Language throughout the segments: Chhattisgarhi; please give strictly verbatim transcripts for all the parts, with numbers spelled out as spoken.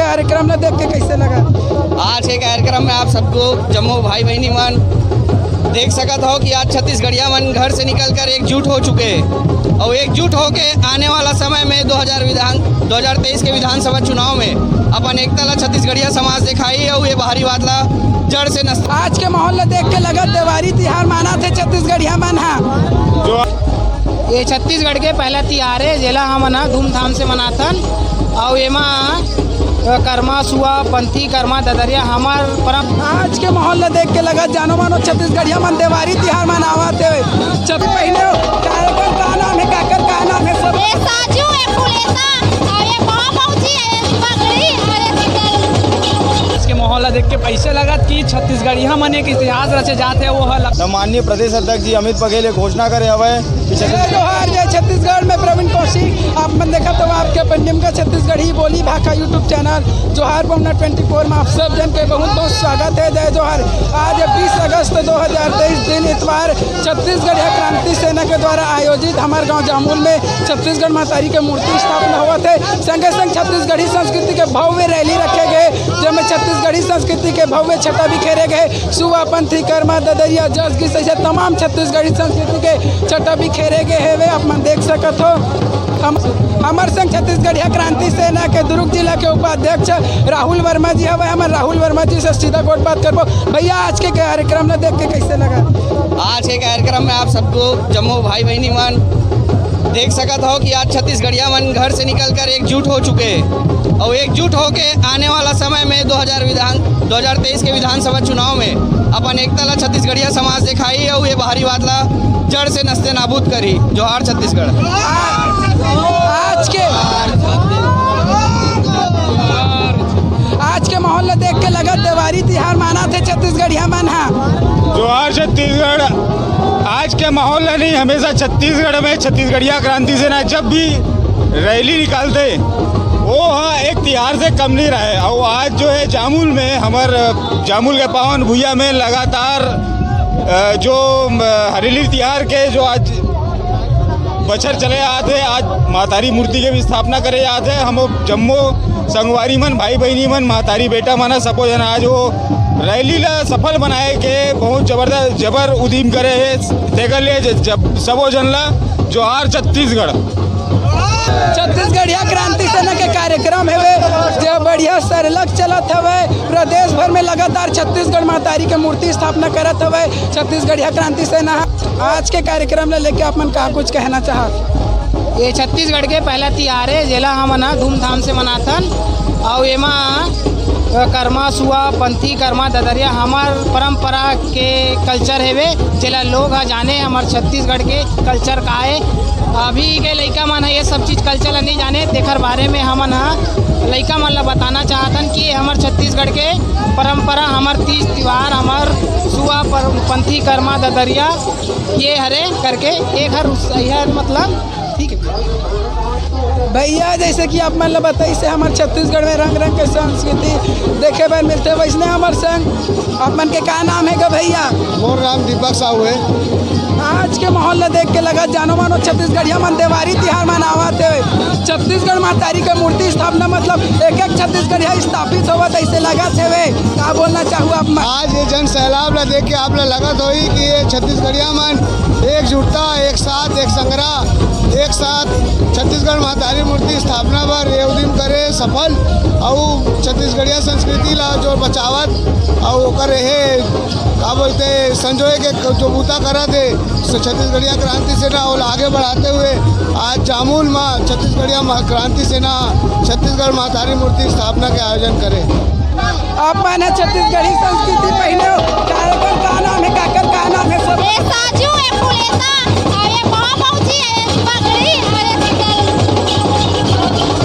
कार्यक्रम ला देख के कैसे लगा? आज के कार्यक्रम में आप सबको, जम्मो भाई बहिनी मन, देख सकत हो कि आज छत्तीसगढ़िया मन घर से निकल कर एकजुट हो चुके हैं और एकजुट होके आने वाला समय में दो हज़ार विधान दो हज़ार तेईस के विधानसभा चुनाव में अपन एकता ला छत्तीसगढ़िया समाज दिखाई और ये बाहरी वाद ला जड़ से नष्ट। आज के माहौल ला देख के लगत देवारी तिहार मानत हे छत्तीसगढ़िया मन हा। ये छत्तीसगढ़ के पहला तिहार है, जेला हमन ह धूमधाम से मनाथन। अउ एमा करमा, सुआ, पंथी, करमा, ददरिया, हमर परम। आज के माहौल ला देख के लगत जानो मानो छत्तीसगढ़िया मन देवारी तिहार मनावत हे। छत पहने हो, कार्यक्रम का नाम है, काकर का नाम है सब? ये साजू, ये फुलेसा, और ये बहा बाबूजी, ये पगड़ी, और ये चिकन। आज के माहौल ला देख के ऐसे लगत कि छत्तीसगढ़िया मन एक इतिहास रचे जात हे, वो ह लग- माननीय प्रदेश अध्यक्ष जी अमित बघेल ये घोषणा करे हवय। जय जोहार, जय छत्तीसगढ़, मैं प्रवीण कौशिक। आप मन देखत हो आपके अपन निमगा छत्तीसगढ़ी बोली भाखा YouTube चैनल जोहार पहुना ट्वेंटी फोर में आप सब जन के बहुत बहुत स्वागत है। जय जोहार। आज बीस अगस्त दो हज़ार तेईस, दिन इतवार, छत्तीसगढ़िया क्रांति सेना के द्वारा आयोजित हमार गांव जामुल में छत्तीसगढ़ महतारी के मूर्ति स्थापना होवत है। संगे संग छत्तीसगढ़ी संस्कृति के भव्य रैली रखे गए, जेमे छत्तीसगढ़ी संस्कृति के भव्य छटा बिखेरे गए। सुआ पंथी, करमा, ददरिया, जस गीत, ऐसे तमाम छत्तीसगढ़ी संस्कृति के छटा बिखेरे गए हेवे, आप मन देख सकत हो। हम, हमर संग छत्तीसगढ़िया क्रांति सेना के दुर्ग जिला के उपाध्यक्ष राहुल वर्मा जी हवे। हमन राहुल वर्मा जी से सीधा गोठ बात करबो। भैया, आज के कार्यक्रम ला देख के कैसे लगा? आज के कार्यक्रम में आप सबको, जम्मो भाई बहिनी मन, देख सकत हो कि आज छत्तीसगढ़िया मन घर से निकल कर एकजुट हो चुके हैं और एकजुट होके आने वाला समय में दो हज़ार विधान दो हज़ार तेईस के विधानसभा चुनाव में अपन एकता ला छत्तीसगढ़िया समाज दिखाई और ये बाहरी वाद ला जड़ से नस्ते नाबूद करी। जोहार छत्तीसगढ़। आज के आज के माहौल ला देख के लगत देवारी तिहार मानत हे छत्तीसगढ़िया मन हा। जोहार छत्तीसगढ़। आज के माहौल ला नहीं, हमेशा छत्तीसगढ़ में छत्तीसगढ़िया क्रांति सेना जब भी रैली निकालते, वो ह एक तिहार से कम नहीं रहे। और आज जो है जामुल में, हमर जामुल के पावन भुइया में लगातार, अ, जो, अ, हरेली तिहार के जो आज बछर चले आत हे, आज महतारी मूर्ति के भी स्थापना करे जात हे। हम जम्मो संगवारी मन, भाई बहिनी मन, महतारी बेटा मन ह, सबो झन आज वो रैली ला सफल बनाए के बहुत जबरदस्त, जबर उदीम करे हे। तेकर लिए ज-, जब सबो झन ला जोहार छत्तीसगढ़। छत्तीसगढ़िया क्रांति सेना के कार्यक्रम हवे, जे बढ़िया सरलग चलत हवे। प्रदेश भर में लगातार छत्तीसगढ़ महतारी के मूर्ति स्थापना करत हवे छत्तीसगढ़िया क्रांति सेना। आज के कार्यक्रम ला लेके आप मन का कुछ कहना चाहत? ये छत्तीसगढ़ के पहला तिहार है, जेला हमन ह धूमधाम से मनाथन। अउ एमा, अ, करमा, सुआ, पंथी, करमा, ददरिया, हमर परंपरा के कल्चर हेवे, जेला लोग ह जाने हमर छत्तीसगढ़ के कल्चर का हे। अभी के लइका मन ह ये सब चीज कल्चर ला नहीं जाने, तेखर बारे में हमन ह लइका मन ला बताना चाहथन कि ये हमर छत्तीसगढ़ के परंपरा, हमर तीज तिहार, हमर सुआ पर-, पंथी, करमा, ददरिया, ये हरे करके एक हर उस-, ये हर मतलब, ठीक है भैया, जैसे कि आप मन ला बताइस हे, हमर छत्तीसगढ़ में रंग रंग के संस्कृति देखे बर मिलथे, वैसने हमर संग आप मन के का नाम हे गा भैया? मोर नाम दीपक साहू है। आज के माहौल ला देख के लगत जानो मानो छत्तीसगढ़िया मन देवारी तिहार मनावत हे। छत्तीसगढ़ महतारी के मूर्ति स्थापना, मतलब एक एक छत्तीसगढ़िया स्थापित होवत ऐसे लगत हेवे। का बोलना चाहू आप मन? आज ये जन सैलाब ला देख के आप ला लगत होही कि ये छत्तीसगढ़िया मन एकजुटता, एक साथ, एक संगरा, एक साथ छत्तीसगढ़ महतारी मूर्ति स्थापना बर ये उदीम करे सफल, अउ छत्तीसगढ़िया संस्कृति ला जो बचावत अउ ओकर हे का बोलते संजोए के जो बूता करत हे, सो छत्तीसगढ़िया क्रांति सेना ओला आगे बढ़ाते हुए आज जामुल में छत्तीसगढ़िया महा-, क्रांति सेना छत्तीसगढ़ महतारी मूर्ति स्थापना के आयोजन करे। आप मन ह छत्तीसगढ़ी संस्कृति पहिने हो, कार्यक्रम का नाम है, काकर का नाम है सब? ये साजू, ये फुलेसा, और ये बहा बाबूजी, ये पगड़ी, और ये चिकन।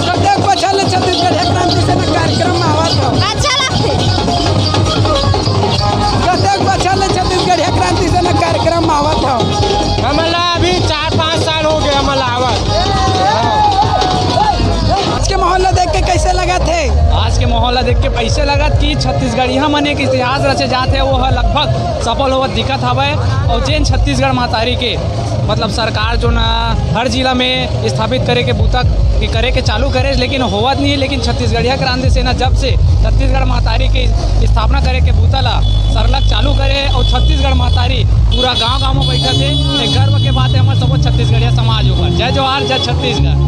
कतेक बछर ले छत्तीसगढ़िया क्रांति सेना कार्यक्रम में आवत हो? अच्छा लगथे। कतेक बछर ले छत्तीसगढ़िया क्रांति सेना कार्यक्रम में आवत हो? हमन ला अभी चार पाँच साल हो गए, हमन ला आवत। आज के माहौल ला देख के कैसे लगत हे? आज के माहौल ला देख के ऐसे लगत कि छत्तीसगढ़िया मन एक इतिहास रचे जात हे, वो ह लगभग सफल होवत दिखत हवय। और जेन छत्तीसगढ़ महतारी के मतलब सरकार जो ना हर जिला में स्थापित करे के बूता के करे के चालू करे, लेकिन होवत नहीं है। लेकिन छत्तीसगढ़िया क्रांति सेना जब से छत्तीसगढ़ महतारी के स्थापना करे के बूता ला सरलग चालू करे और छत्तीसगढ़ महतारी पूरा गांव गांव में बैठत हे, एक गर्व के बात है हमारे सबो छत्तीसगढ़िया समाज ऊपर। जय जोहार, जय छत्तीसगढ़।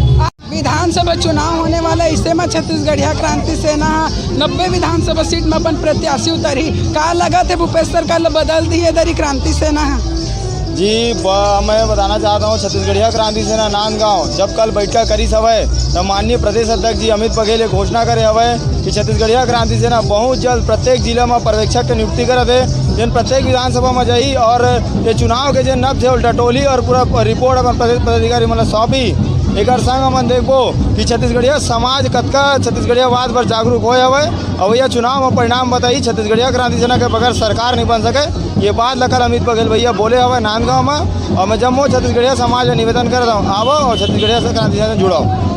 विधानसभा चुनाव होने वाला, इसे में छत्तीसगढ़िया क्रांति सेना नब्बे विधानसभा सीट में अपन प्रत्याशी उतारी, का लगत है भूपेश सरकार ला बदल दी है दरी क्रांति सेना? जी, ब-, मैं बताना चाहता हूँ, छत्तीसगढ़िया क्रांति सेना नांदगांव जब कल बैठका करिस हवय, तब माननीय प्रदेश अध्यक्ष जी अमित बघेल ये घोषणा करे हवय कि छत्तीसगढ़िया क्रांति सेना बहुत जल्द प्रत्येक जिला में पर्यवेक्षक के नियुक्ति करत हे, जिन प्रत्येक विधानसभा में जाही और ये चुनाव के जे नब्ज हे, उल्टा टोली और पूरा रिपोर्ट अपन प्रदेश पदाधिकारी मन ला सौंपी। एकर संग हमन देखबो कि छत्तीसगढ़िया समाज कतका छत्तीसगढ़ियावाद पर जागरूक होए हवय। अवइया चुनाव में परिणाम बताही। छत्तीसगढ़िया क्रांति सेना के बगैर सरकार नहीं बन सके। ये बात ला कल अमित बघेल भैया बोले हवय नांदगांव में। और मैं जम्मो छत्तीसगढ़िया समाज ला निवेदन करत हूँ, आवो और छत्तीसगढ़िया क्रांति सेना से जुड़ो।